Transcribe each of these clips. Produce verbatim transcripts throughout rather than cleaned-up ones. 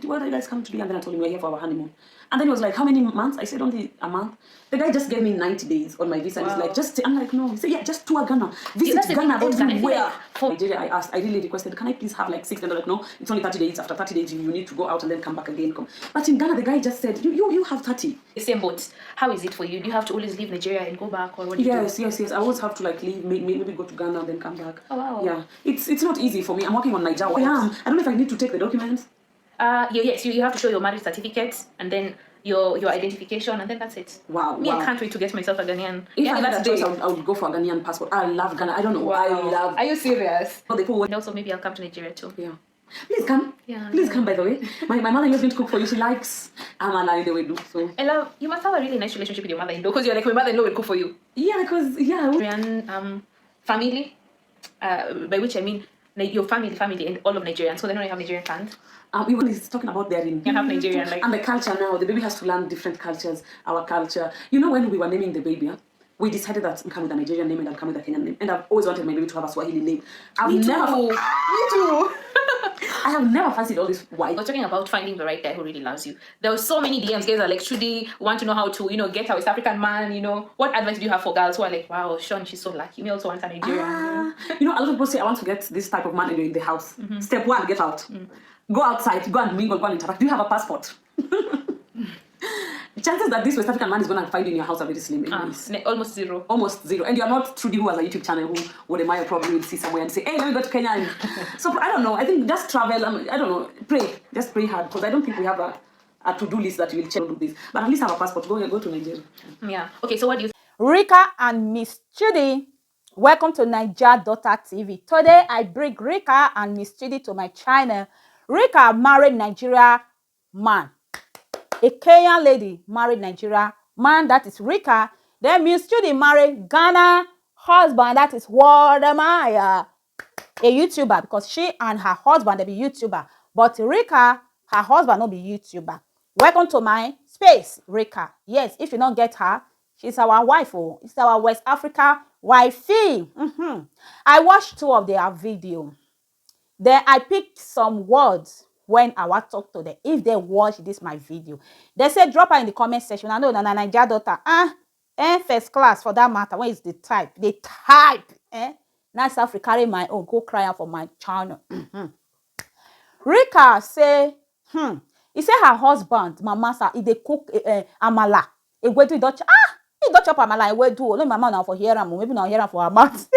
"Why are you guys coming today?" And then I told him we're here for our honeymoon. And then he was like, "How many months?" I said, "Only a month." The guy just gave me ninety days on my visa. And he's Wow. like, "Just," I'm like, "No." He said, "Yeah, just tour Ghana. That's Visit a Ghana big deal. And I feel everywhere." like for Nigeria, I asked, I really requested, "Can I please have like six days?" They're like, "No, it's only thirty days. After thirty days, you, you need to go out and then come back again." Come. But in Ghana, the guy just said, "You, you, you have thirty." The same boat. How is it for you? Do you have to always leave Nigeria and go back, or what do you do? Yes, yes, yes. I always have to like leave, may- may- maybe go to Ghana and then come back. Oh, wow. Yeah, it's it's not easy for me. I'm working on Nigeria. I am. I don't know if I need to take the documents. Uh, you, yes, you, you have to show your marriage certificate and then your your identification, and then that's it. Wow, Me, wow. I can't wait to get myself a Ghanaian. If Yeah, I had that's a choice, I big. would, I would go for a Ghanaian passport. I love Ghana. I don't know. I Wow. love. Are you serious? All the people. And also, maybe I'll come to Nigeria too. Yeah. Please come. Yeah. Please come. By the way, my, my mother-in-law is going to cook for you. She likes amala in the way do. So I love, you must have a really nice relationship with your mother-in-law, because you're like, "My mother-in-law will cook for you." Yeah, because yeah, we- Nigerian um family, uh, by which I mean, like, your family, family, and all of Nigerians. So they don't have Nigerian fans. Um, he was talking about their in You have Nigerian, like, and the culture now. The baby has to learn different cultures, our culture. You know, when we were naming the baby, huh, we decided that we come with a Nigerian name and I'll come with a Kenyan name. And I've always wanted my baby to have a Swahili name. I've Me never, too. Me too. I have never fancied all this white. We're talking about finding the right guy who really loves you. There were so many D Ms. Guys are like, "Trudy, want to know how to, you know, get a West African man, you know. What advice do you have for girls who are like, 'Wow, Sean, she's so lucky. Me also want a Nigerian.'" Ah, you know, a lot of people say, "I want to get this type of man and you're in the house." Step one, get out. Go outside, go and mingle, go and interact. Do you have a passport? Chances that this West African man is going to find you in your house are very slim. Ah, Anyways. Ne- almost zero. Almost zero. And you're not Trudy, who has a YouTube channel, who Wodemaya probably will see somewhere and say, "Hey, let me go to Kenya." And so I don't know. I think just travel. Um, I don't know. Pray. Just pray hard, because I don't think we have a, a to-do list that you will check, do this. But at least have a passport. Go, go to Nigeria. Yeah. Okay, so what do you Rika and Miss Chidi, welcome to Naija Daughter T V. Today I bring Rika and Miss Chidi to my channel. Rika married Nigeria man. A Kenyan lady married Nigeria man, that is Rika. Then Miss Chidi married Ghana husband, that is Wodemaya, a YouTuber, because she and her husband, they be YouTuber. But Rika, her husband, no be YouTuber. Welcome to my space, Rika. Yes, if you don't get her, she's our wife. Oh, it's our West Africa wifey. Mhm. I watched two of their video. Then I picked some words when I was talk to them. If they watch this my video, they say drop her in the comment section. I know na na Naija daughter. Ah, eh, first class for that matter. When is the type? The type, eh? Nice Africa, carry my own, go cry am for my channel. Mhm. Rika say, hmm, he say her husband, Mama Sa, he dey cook eh, eh, amala. Ewedu, he don ch- ah, he don chop amala, ewedu. No, mama, now for hear am, maybe now hear am for her mouth.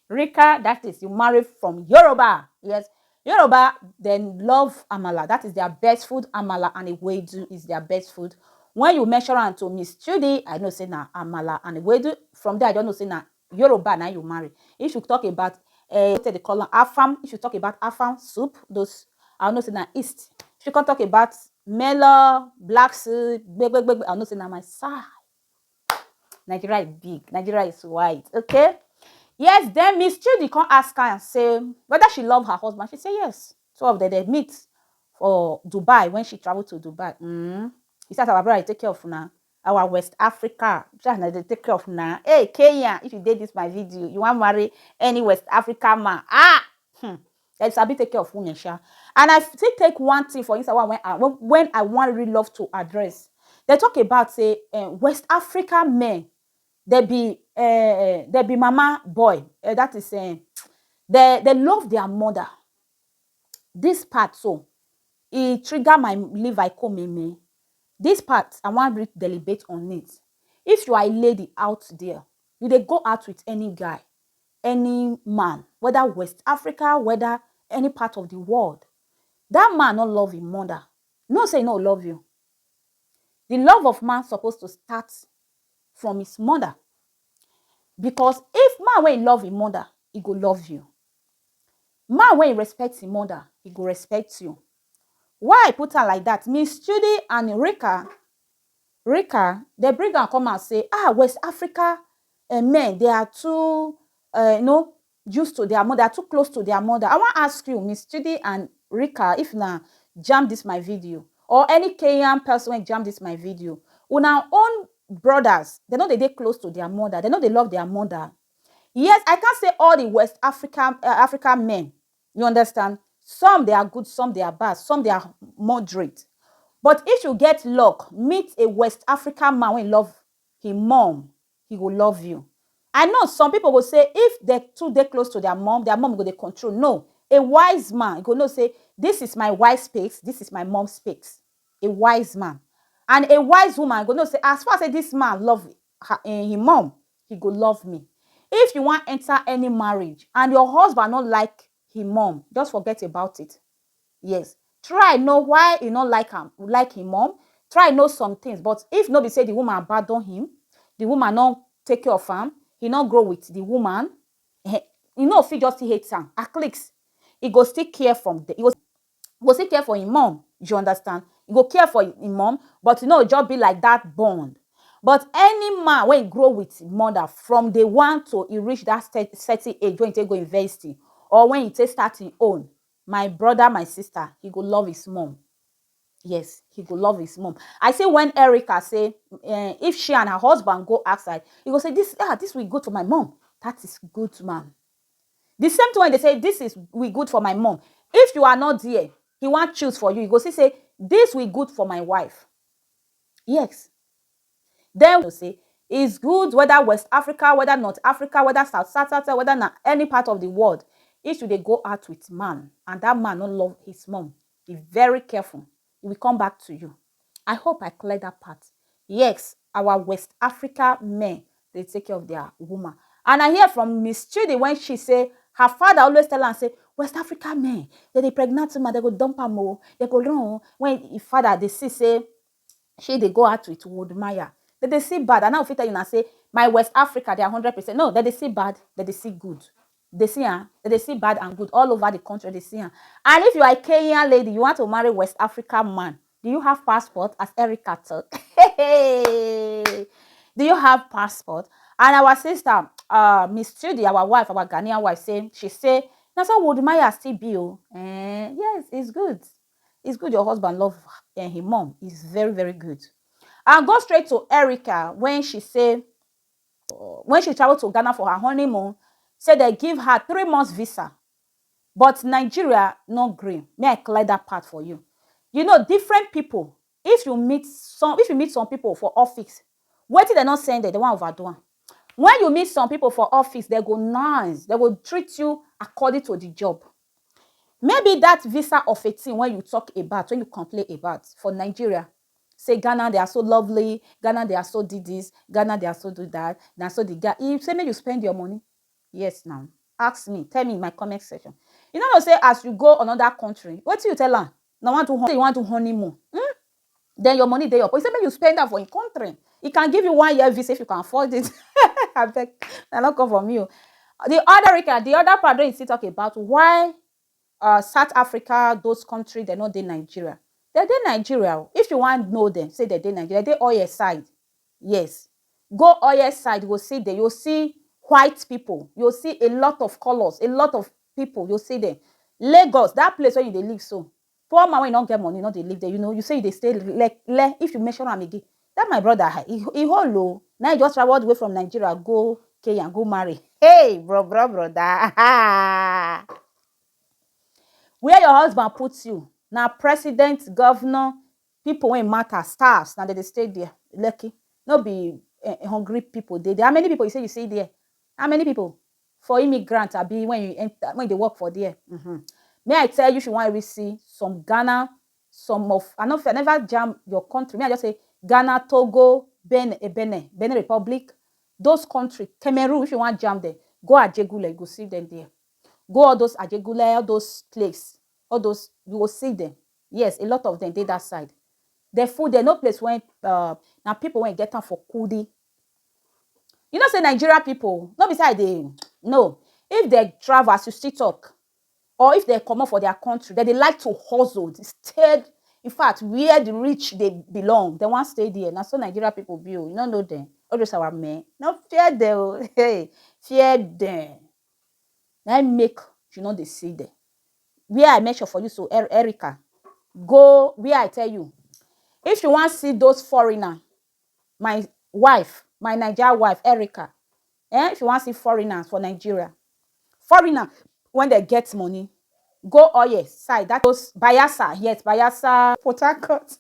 Rika, that is, you marry from Yoruba. Yes, Yoruba, then love amala. That is their best food. Amala and ewedu is their best food. When you mention am to Miss Chidi, I know say na amala and ewedu. From there, I don't know say na Yoruba now you marry. If you talk about uh, what they call am, afam, if you talk about afam soup, those, I know say na East. If you can talk about melon, black soup, big, big, big, I know say na my side. Nigeria is big. Nigeria is wide. Okay. Yes, then Miss Chidi come ask her and say whether she love her husband. She say yes. Two of them, they meet for Dubai when she traveled to Dubai. Mm. He said, "Our brother, take care of now. Our West Africa, just na dey take care of now. Hey, Kenya, if you did this my video, you want marry any West African man? Ah, hmm. They sabi take care of women, sha." And I still take one thing for inside one when I when, when I want really love to address. They talk about say uh, West African men, they be uh, they be mama boy. Uh, that is, uh, they they love their mother. This part so, e trigger my liver, e come me. This part, I wan really deliberate on it. If you are a lady out there, you dey go out with any guy, any man, whether West Africa, whether any part of the world, that man no love him mother. No say he no love you. The love of man supposed to start from his mother. Because if man wey love him mother, he go love you. Man wey respect him mother, he go respect you. Why I put am like that? Miss Chidi and Rika, Rika, they bring am come and say, ah, West Africa uh, men, they are too, uh, you know, used to their mother, they are too close to their mother. I want to ask you, Miss Chidi and Rika, if na jam this my video, or any Kenyan person when jam this my video, una own brothers, they know they dey close to their mother, they know they love their mother. Yes, I can't say all the West African uh, African men. You understand? Some they are good, some they are bad, some they are moderate. But if you get luck, meet a West African man wey love him mom, he go love you. I know some people go say if they too dey close to their mom, their mom go dey control. No, a wise man go know say this is my wife space, this is my mom space. A wise man. And a wise woman go know say as far as say this man love her, eh, him mom, he go love me. If you wan enter any marriage and your husband no like him mom, just forget about it. Yes. Try know why he no like am, like him mom. Try know some things. But if no be say the woman abandon him, the woman no take care of am, he no grow with the woman, eh, he no fit just still hate am. At least he go still care from the, he go, go still care for him mom. You understand? He go care for him mom, but you know, just be like that bond. But any man when grow with mother from day one to he reach that cer- certain age when he take go university or when he take start him own, my brother, my sister, he go love his mom. Yes, he go love his mom. I say when Erica say, eh, if she and her husband go outside, he go say, "This, ah, this will good for my mom." That is good man. The same thing when they say, "This is we good for my mom." If you are not there, he want choose for you. He go see say, "This we good for my wife." Yes. Then we say, it's good whether West Africa, whether North Africa, whether South, South, South, whether na any part of the world. If you dey go out with man and that man no love his mom, be very careful. He will come back to you. I hope I clear that part. Yes, our West Africa men, they take care of their woman. And I hear from Miss Chidi when she say her father always tell her say, "West Africa men, they dey pregnant woman, they go dump am o, they go run o." When his father they see say she dey go out with Woodmaya, they dey see bad. And I fit tell you now say my West Africa, they are hundred percent. No, they dey see bad, they dey see good. They see am, they dey see bad and good all over the country. They see am. And if you are a Kenyan lady, you want to marry West African man, do you have passport? As Erica talk, do you have passport? And our sister, uh, Miss Chidi, our wife, our Ghanaian wife, say she say na so Woodmaya still be o. Eh, yes, it's good. It's good your husband love, eh, him mom. It's very, very good. And go straight to Erica when she say, when she travel to Ghana for her honeymoon, say they give her three months visa, but Nigeria no gree. May I clear that part for you. You know, different people. If you meet some, if you meet some people for office, wetin they not send them, they want overdo am. When you meet some people for office, they go nice, they go treat you according to the job. Maybe that visa of eighteen when you talk about, when you complain about for Nigeria, say Ghana, they are so lovely, Ghana, they are so did this, Ghana, they are so do that, na so the guy, he say make you spend your money. Yes, now. Ask me, tell me in my comment section. You know, say as you go another country, what do you tell am? Now want to hon- you want to honeymoon. Hmm? Then your money dey your pocket. He say make you spend that for in country. He can give you one year visa if you can afford it. I beg, I not come from you. The other Erica, the other part wey you still talk about why, uh, South Africa, those countries, they not dey Nigeria. They dey Nigeria o. If you want know them, say they dey Nigeria. They all your side. Yes. Go all your side, you go see there. You'll see white people. You'll see a lot of colors, a lot of people. You'll see them. Lagos, that place where you dey live so. Poor man wey no get money, no dey live there. You know, you say you dey stay le, le, if you mention am again. That my brother, he, he hold low. Now he just travel all the way from Nigeria, go Kenya, go marry. Hey, bro, bro, brother. Where your husband puts you, now president, governor, people wey matter, stars, now they dey stay there. Lucky. No be, eh, hungry people dey there. How many people you say you see there? How many people? For immigrant, abi when you enter, when they work for there. Mm-hmm. May I tell you, if you want to see some Ghana, some of, I know I never jam your country. May I just say Ghana, Togo, Benin, eh, Benin, Benin Republic, those country, Cameroon, if you want jam there, go Ajegule, you go see them there. Go all those Ajegule, all those place, all those, you go see them. Yes, a lot of them dey that side. The food, there no place when, uh, now people when get them for kudi. You know, say Nigeria people, no be say they, no. If they travel, as you still talk, or if they come up for their country, that they like to hustle, instead, in fact, where the rich they belong, they want stay there. Now, so Nigeria people be, oh, you don't know them. All those our men, no fear them, oh. Hey, fear them. Now make you know they see them. Where I mention for you, so Er- Erica, go where I tell you. If you want see those foreigner, my wife, my Nigeria wife, Erica, eh, if you want see foreigners for Nigeria, foreigner, when they get money, Go Oye side, that goes Bayelsa, yes, Bayelsa, Port Harcourt.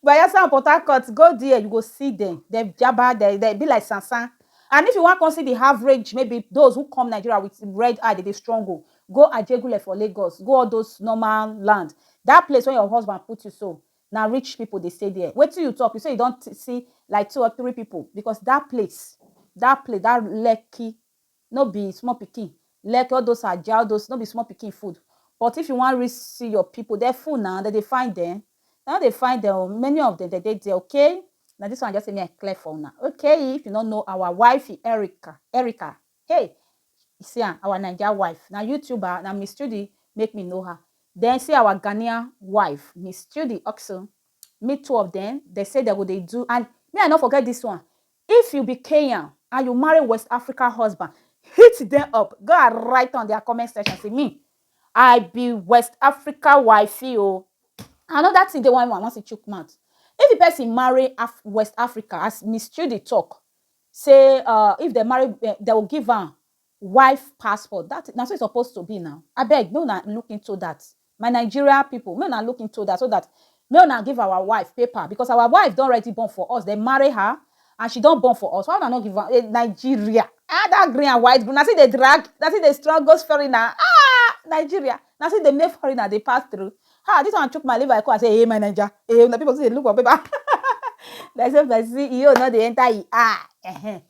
Bayelsa and Port Harcourt, go there, you go see them. They jabba, they, they be like sansan. And if you want to see the average, maybe those who come Nigeria with red eye, they dey struggle. Go Ajegunle for Lagos, go all those normal land. That place where your husband put you so, na rich people dey stay there. Wetin you talk? You say you don t- see like two or three people, because that place, that place, that Lekki, no be small pikin. Lekki, all those Ajah, all those, no be small pikin food. But if you wan reach see your people, they full now, they dey find them. Now they find them, many of them, they dey there, okay? Now this one just say me I clear for now. Okay, if you don't know our wifey Erica, Erica, hey, you see am, our Naija wife. Na YouTuber, na Miss Judy make me know her. Then see our Ghanaian wife, Miss Judy Oxon. Me two of them, they say they go dey do, and me I no forget this one. If you be Kenyan and you marry West Africa husband, hit them up. Go and write on their comment section. Say me, I be West Africa wifey o. Another thing they want, want to chook mouth. If the person marry Af- West Africa, as Miss Judy talk, say uh, if they marry, eh, they will give am wife passport. That na so it's supposed to be now. I beg, no na look into that. My Nigeria people, no na look into that, so that no na give our wife paper, because our wife don already born for us. They marry her and she don born for us. Why una no give am? Eh, Nigeria. Ah, that green and white group. Na see they drag, na see they struggle, sorry na. Ah, Nigeria. Na see they make foreigner they pass through. Ha, this one took my liver. I call, I say, hey, my Niger. Hey, the people say they look for paper. They say, I see, you know, they enter. E, ah, eh.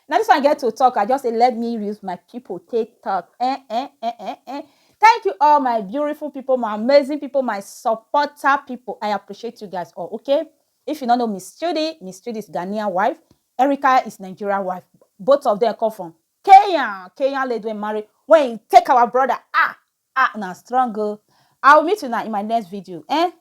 Now this one get to talk. I just say, let me use my people take talk. Eh, eh, eh, eh, eh. Thank you all, my beautiful people, my amazing people, my supporter people. I appreciate you guys all, okay? If you don't know Miss Judy, Miss Judy is Ghanaian wife. Erica is Nigerian wife. Both of them come from Kenya. Kenyan lady wey marry, when he take our brother. Ah, ah, na struggle. I will meet you now in my next video. Eh?